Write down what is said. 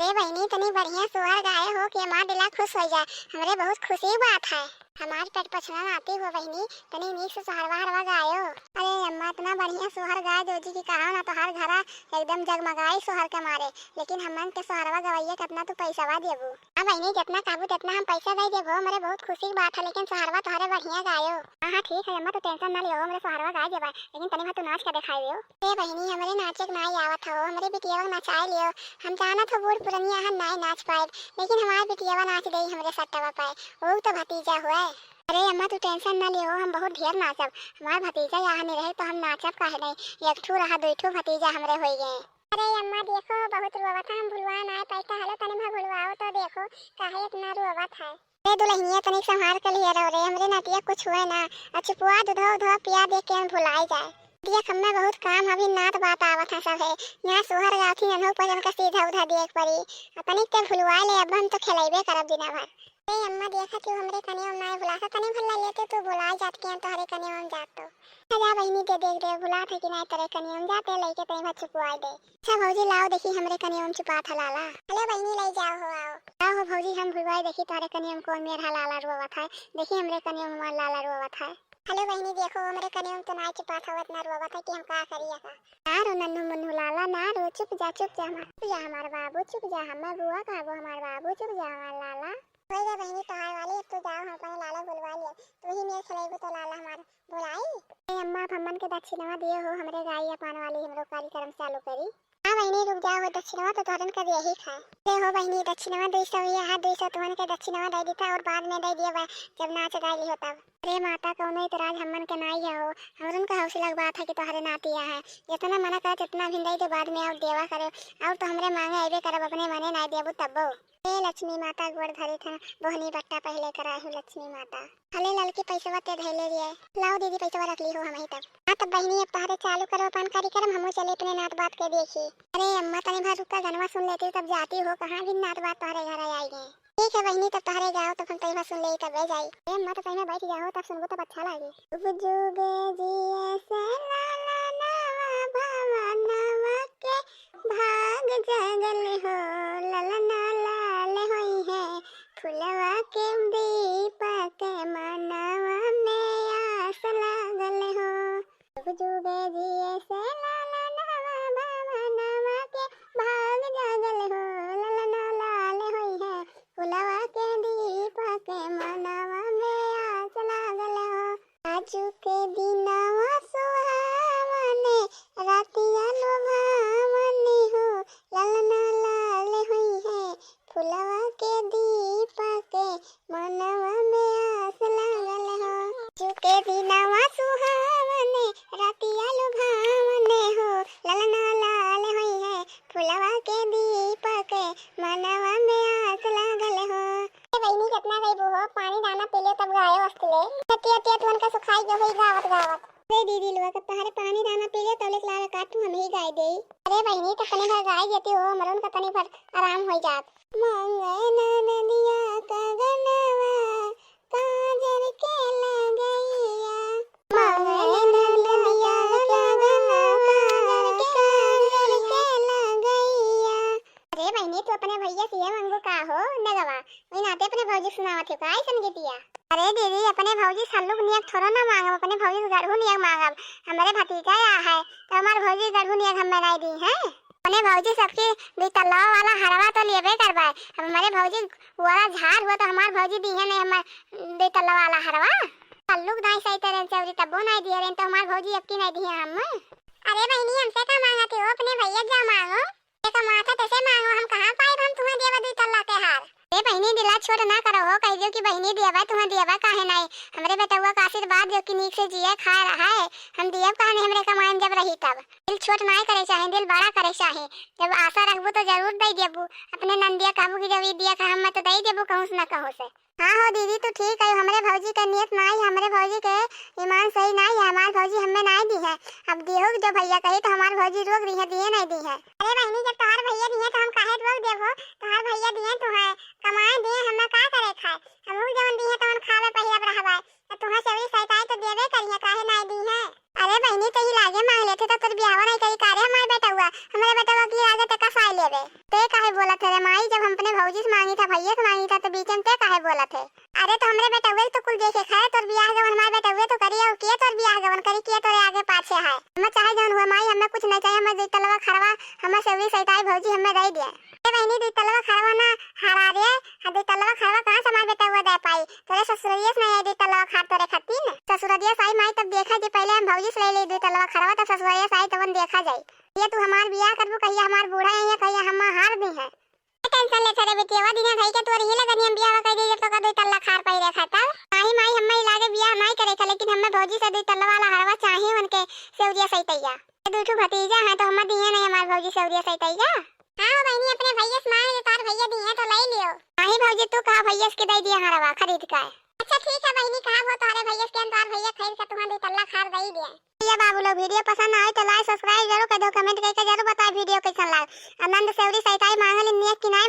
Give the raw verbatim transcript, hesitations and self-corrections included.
ए बहिनी, तनी बढ़िया सोहर गाए हो कि हमार दिला खुश होइ जाए। हमरे बहुत खुशी बात है। हमार पेट पछना नाती हो बहिनी, तनी नीक से सोहरवा हरवा गायो। अरे अम्मा, इतना बढ़िया सोहर गाए दो जी कि कहा ना, तोहार घरा एकदम जगमगाई सोहर के मारे। लेकिन हमन के सोहरवा गवैया कितना तू पैसा देबू? हाँ बहिनी, जितना कहबू तितना हम पैसा दे देबो। हमरे बहुत खुशी की बात है, लेकिन सोहरवा तोहरे बढ़िया गायो। हाँ हाँ ठीक है अम्मा, तू tension ना लियो, हमरे सोहरवा गाए देबा, लेकिन तनी भर तू नाच के देखाई दियो। ए बहिनी, हमरे नाचे के नाई आवत हो, हमरे बिटिया के नचाए लियो। हम जानत हो बूढ़ पुरनिया हम नाई नाच पाएब, लेकिन हमार बिटिया नाच देई हमरे सट्टवा पे, वो तो भतीजा हुए। अरे अम्मा, तू tension ना लियो, हम बहुत ढेर नाचब। हमार भतीजा यहाँ नहीं रहे तो हम नाचब काहे नहीं? एक ठू रहा, दुई ठू भतीजा हमरे होई गए। अरे अम्मा, देखो, बहुत रोवत है, हम भुलवा ना पाई, तो हेलो, तनी भा भुलवाओ तो देखो, काहे इतना रोवत है। ए दुल्हनिया, तनिक संभार के लिए रहो रे, हमरे नतिया कुछ हुए ना, आ चुपवा दूधवा उधवा पिया दे के हम भुलाई जाए। देख, हमें बहुत काम, अभी नात बात आवत है सब है, यहाँ सोहर गाथी नन्हो पजन का सीधा उधा देख पड़ी, आ तनिक ते भुलवा ले, अब हम तो खेलैबे करब दिना भर। ए अम्मा, देखा तू हमरे कनिया में नाय भुलासा, तनी भर ला लेते तू भुला जात के हम तोहरे कनिया में जात तो। अच्छा जा बहिनी, दे देख दे, भुलात है कि नाय तोहरे कनिया में, जाते लइके तनी भर चुपवाई दे। अच्छा भौजी, लाओ देखी हमरे कनिया में चुपात है लाला। हेलो बहिनी, ले जाओ हो, आओ। लाओ हो भौजी, हम भुलवाई देखी तोहरे कनिया में कौन मेर है लाला रोवत है, देखी हमरे कनिया में हमार लाला रोवत है। हेलो बहिनी, देखो हमरे कनिया में तो नाय चुपात है, इतना रोवत है कि हम का करिए का। ना रो नन्नू मुन्नू लाला, ना रो, चुप जा, चुप जा हमार, चुप जा हमार बाबू, चुप जा, हमें बुआ कहबो हमार बाबू, चुप जा हमार लाला। होई गा बहिनी तोहार वाली, अब तू जाओ, हम अपने लाला भुलवा लिए। तू ही मेर खेलेबू तो लाला हमार भुलाई। ए अम्मा, आप हमन के दक्षिणवा दिए हो, हमरे गाई अपान वाली हमरो कार्यक्रम चालू करी। हाँ बहिनी, रुक जाओ, हो दक्षिणवा तो तोहरन का दिया ही खाए। ले हो बहिनी, दक्षिणवा दुई सौ ही है, दुई सौ तुहन के दक्षिणवा दे देता और बाद में दे दिया बा, जब नाच गाई ली हो तब। अरे माता, कौनो इतराज हमन के नाई है हो, हमरन का हौसला के बात है कि तोहरे नातिया है, जितना मना करे जितना भी दे दे, बाद में और देवा करे, और तो हमरे मांगे अइबे करब, अपने मने नाई देबू तब्बो। हे लक्ष्मी माता, गोड़ धरे थन, बोहनी बट्टा पहिले कराए हो लक्ष्मी माता। हले ललकी पैसवा ते धैले रिये। लाओ दीदी, पैसवा रख ली हो हम ही तब। हाँ तब बहिनी, अब तोहरे चालू करो अपन कार्यक्रम, हमहू चले अपने नात बात के देखी। अरे अम्मा, तनी भर रुका, गनवा सुन लेती तब जाती हो, कहाँ भी नात बात तोहरे घर आई गए। ठीक है बहिनी, तब तोहरे जाओ तब हम तनी भर सुन ले तब जाई। अरे अम्मा, तो सही में बैठ जाओ, तब सुनबो तब अच्छा लागी। जुग जुग जिए से लाला नवा भवनवा के भाग जागल हो, ललना लाल होई है, फुलवा के दीपक मनवा में आस लागल हो। जुग जुग जिए से लाला नवा भवनवा के भाग जागल हो, ललना लाल होई है, फुलवा के दीपक मनवा में आस लागल हो। आजु के दिनवा सुहावने, रातिया लुभावने हो, ललना लाल होई है, फुलवा के दीपक मनवा में आस लागल हो। आजु के दिनवा सुहावने, रातिया लुभावने हो, ललना लाल होई है, फुलवा के दीपक मनवा में आस लागल हो। ए बहिनी, कितना गईबू हो? पानी दाना पी ले तब गायो अस्तले। हतिया हतिया तुहन का सुखाई गयो होई गावत गावत। अरे दीदी लोग, तब तोहरे पानी दाना पी ले तब ले लाल का तू हम ही गाय देई। अरे बहिनी, तो तनी भर गाय देती हो, हमरन का तनी भर आराम होई जात। मांगे ननदिया का गनवा, काजर के लगैया। मांगे ननदिया का गनवा, काजर के लगैया। अरे बहिनी, तू अपने भैया से ये मांगू का हो नगवा? वही नाते अपने भौजी सुनावत है का ऐसन गीतिया? अरे दीदी, अपने भौजी सल्लुक नियक थोड़ो ना मांगब, अपने भौजी से गढ़ू नियक मांगब। हमारे भतीजा या है, तो हमार भौजी गढ़ू नियक हमें नहीं दी है। अपने भौजी सबके दुई तल्ला वाला हरवा तो लेबे करबे। अब हमारे भौजी वाला झार हुआ तो हमार भौजी दी है नहीं, हमार दुई तल्ला वाला हरवा। सल्लुक दाई सही तरह से अउरी तब्बो नहीं दिए रहे, तो हमार भौजी अबकी नहीं दी है हम। अरे बहिनी, हमसे का मांगत हो, अपने भैया जा मांगो। एक माथा तैसे मांगो, हम कहाँ पाइब, हम तुम्हें देबा दुई तल्ला के हार। ए बहिनी, दिला छोट ना करो हो, कह दियो कि बहिनी देबा, तुम्हें देबा काहे नहीं। हमरे बेटउआ का आशीर्वाद दियो कि नीक से जिए खाए रहाए, हम दियब काहे नहीं हमरे कमाई में जब रही तब। दिल छोट नाय करे चाहे, दिल बड़ा करे चाहे। जब आशा रखबू तो जरूर दे देबू, अपने नंदिया कहबू कि जब ई दिया का हम तो दे देबू कहूँ से ना कहूँ से। हाँ हो दीदी, तू ठीक है, हमरे भौजी के नियत नाई, हमरे भौजी के ईमान सही नाई है, हमार भौजी हमें नाई दी है। अब दिहो जो भैया कही तो हमार भौजी रोक दी है, दिए नहीं दी है। अरे बहिनी, जब तोहार भैया दी है तो हम काहे रोक देबो? तोहार भैया दिए तू है, कमाए दिए, हमें का करे खाए? हम लोग जवन दी है तवन खावे पहिरब रहबाए, तो तुहाँ से अउरी सैताई तो देबे करी है, काहे नाई दी है? अरे बहिनी, ते ही लागे मांग लेते तो तोर बियाहवा नहीं करी का रे हमार बेटउआ? हमरे बेटउआ की लागे ते कसाई लेबे। ते काहे बोलत है रे माँ? माई, जब हम अपने भौजी से मांगी था, भैया से मांगी था, तो बीच में ते काहे बोलत है? अरे तो हमरे बेटउए तो कुल देखे खाए, तोर बियाह गवन हमार बेटउए तो करी, और के तोर बियाह गवन करी, के तोरे आगे पाछे है? हमें चाहे जौन हुआ माई, हमें कुछ नहीं चाहिए, हमें दुई तलवा खरवा, हमें सेवरी सैताई भौजी हमें दे दिए। ए बहिनी, दुई तलवा खरवा ना हरा रे, हाँ, दुई तलवा खरवा कहाँ से हमार बेटउआ दे पाई? तोरे ससुररिया से नहीं आई दुई तलवा खार तोरे खातिर। ससुररिया से आई माई, तब देखा जी, पहले हम भौजी से ले ली दुई तलवा खरवा, तब ससुररिया से आई तवन देखा जाई। ये तू हमार बियाह करबू, कहिया हमार बूढ़ा है, कहिया हम हार दी है। टेंशन ले रे बेटिया, वा दिना धई के तोर ही लगन हम बियाह कर दे, जब तो का दुई तल्ला खार पहिरे खातर। नाही माई, हम्मे इलागे बियाह नाही करे था, लेकिन हम्मे भौजी से दुई तल्ला वाला हरवा चाही, उनके सेवरिया सैतैया। ये दुई ठो भतीजा हैं, तो हम्मे दिए नहीं हमार भौजी सेवरिया सैतैया। हाँ बहिनी, अपने भैया से मांग ले, तार भैया दिए तो ले लियो। नाही भौजी, तू कहा भैया से के दे दिया हरवा खरीद के। अच्छा ठीक है बहिनी, कहा वो तारे भैया से के हम तार भैया खरीद के तुम्हारे दुई तल्ला खार दे दिए। भैया बाबू लोग, video पसंद आए तो like subscribe जरूर कर दो, comment करके जरूर बताए video कैसन लाग। आनंद सेवरी सैताई मांगल नियत की नाई